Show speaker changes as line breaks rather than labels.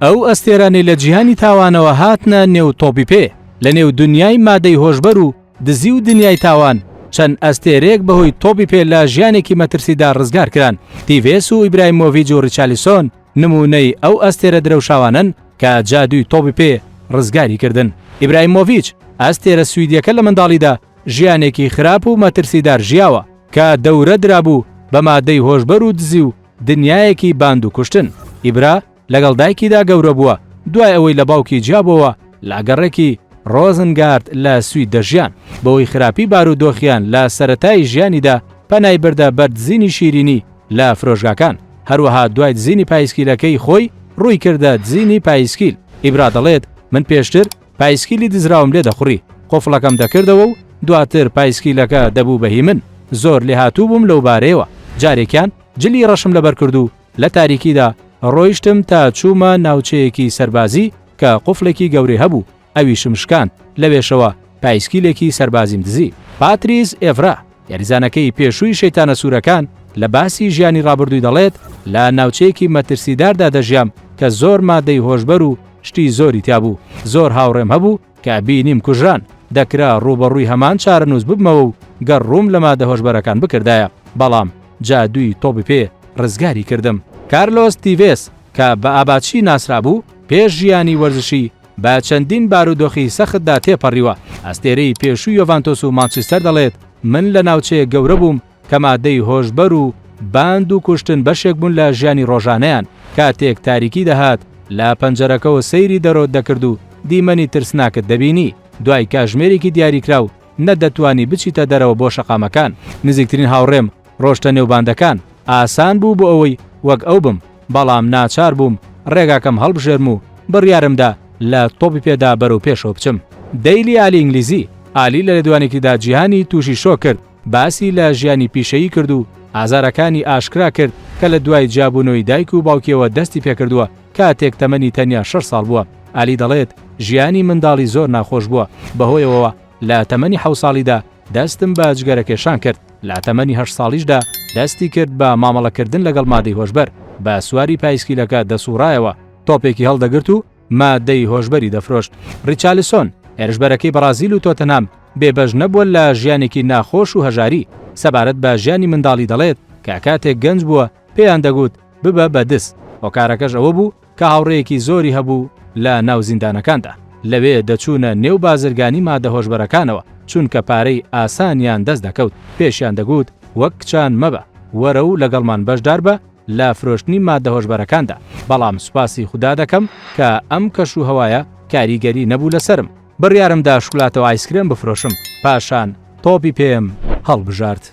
ئەو ئەستێرانەی لە جیهانی تاوانەوە هاتنە نێو تۆپی پێ، لە نێو دنیای مادەی هۆشبەر و دزی و دنیای تاوان، چەند ئەستێرەیەک بەهۆی تۆپی پێ لە ژیانێکی مەترسیدار ڕزگار کران، تیڤێس و ئیبراهیمۆڤیج و ڕیچالیسۆن نموونەی ئەو ئەستێرە درەوشاوانەن کە جادووی تۆپی پێ ڕزگاری کردن. ئیبراهیمۆڤیچ، ئەستێرە سویدیەکە لە منداڵیدا ژیانێکی خراپ و مەترسیدار ژیاوە کە دەورە درابوو بە مادەی هۆشبەر و دزی و دنیایەکی باند و کوشتن. ئیبرا لەگەڵ دایکیدا گەورە بووە، دوای ئەوەی لە باوکی جیابۆوە لە گەڕەکی ڕۆزنگارد لە سوید دەژیان، بەهۆی خراپی بارودۆخیان لە سەرەتای ژیانیدا پەنای بردە بەر دزینی شیرینی لە فرۆشگاکان، هەروەها دوای دزینی پایسکیلەکەی خۆی ڕووی کردە دزینی پایسکیل. ئیبرا دەڵێت، من پێشتر پایسکیلی دزراوم لێ دەخوڕی، قوفڵەکەم دەکردەوە و دواتر پایسکیلەکە دەبوو بە هی من، زۆر لێهاتوو بووم لەو بارەیەوە، جارێکیان جلی ڕەشم لەبەر کرد و لە تاریکیدا ڕۆیشتم تا چوومە ناوچەیەکی سەربازی کە قوفڵێکی گەورەی هەبوو، ئەویشم شکاند، لەوێشەوە پایسکیلێکی سەربازیم دزی. پاتریس ئێڤرا، یاریزانەکەی پێشووی شەیتانە سوورەکان لە باسی ژیانی ڕابردووی دەڵێت، لە ناوچەیەکی مەترسیداردا دەژیام کە زۆر مادەی هۆشبەر و شتی زۆری تیابوو، زۆر هاوڕێم هەبوو کە بینیم کوژران، دەکرا ڕووبەڕووی هەمان چارەنووس ببمەوە و گەر ڕووم لە مادە هۆشبەرەکان بکردایە، بەڵام جادووی تۆپی پێ ڕزگاری کردم. کارلۆس تیڤێس کە بە ئاباچی ناسرابوو، پێش ژیانی وەرزشی بە چەندین بارودۆخی سەختدا تێپەڕیوە، ئەستێرەی پێشووی یۆڤانتۆس و مانچستەر دەڵێت، من لە ناوچەیەک گەورە بووم کە مادەی هۆشبەر و باند و کوشتن بەشێک بوون لە ژیانی ڕۆژانەیان، کاتێک تاریکی دەهات لە پەنجەرەکەوە سەیری دەرەوەت دەکرد و دیمەنی ترسناکت دەبینی، دوای کاژمێرێکی دیاریکراو نەتدەتوانی بچیتە دەرەوە بۆ شەقامەکان، نزیکترین هاوڕێم ڕۆشتە نێو باندەکان، ئاسان بوو بۆ ئەوەی وەک ئەو بم، بەڵام ناچار بووم ڕێگاکەم هەڵبژێرم و بڕیارمدا لە تۆپی پێدا بەرەو پێشەوە بچم. دەیلی ئالی ئینگلیزی، ئالی لە لێدوانێکیدا جیهانی تووشی شۆک کرد، باسی لە ژیانی پیشەیی کرد و ئازارەکانی ئاشکرا کرد کە لە دوای جیابوونەوەی دایک و باوکیەوە دەستی پێکردووە کاتێک تەمەنی تەنیا شەش ساڵ بووە. ئالی دەڵێت، ژیانی منداڵی زۆر ناخۆش بووە، بەهۆیەوەوە لە تەمەنی حەوت ساڵیدا دەستم بە جگەرەکێشان کرد، لە تەمەنی هەشت ساڵیشدا دەستی کرد بە مامەڵەکردن لەگەڵ مادەی هۆشبەر، بە سواری پایسکیلەکە دەسوڕایەوە، تۆپێکی هەڵدەگرت و مادەی هۆشبەری دەفرۆشت. ڕیچالیسۆن، هێرشبەرەکەی بەڕازیل و تۆتنهام بێبەش نەبووە لە ژیانێکی ناخۆش و هەژاری، سەبارەت بە ژیانی منداڵی دەڵێت کە کاتێک گەنج بووە پێیان دەگوت ببە بە دز، هۆکارەکەش ئەوە بوو کە هاوڕێیەکی زۆری هەبوو لە ناو زیندانەکاندا، لەوێ دەچوونە نێو بازرگانی مادە هۆشبەرەکانەوە، چونکە پارەی ئاسانیان دەست دەکەوت، پێشیان دەگوت وەک کچان مەبە، وەرە و لەگەڵمان بەشداربە لە فرۆشتنی مادە هۆشبەرەکاندا، بەڵام سوپاسی خودا دەکەم کە ئەم کەش و هەوایە کاریگەری نەبوو لەسەرم، بڕیارم دا شوکلاتە و ئایسکرێم بفرۆشم، پاشان تۆپی پێم هەڵبژارد.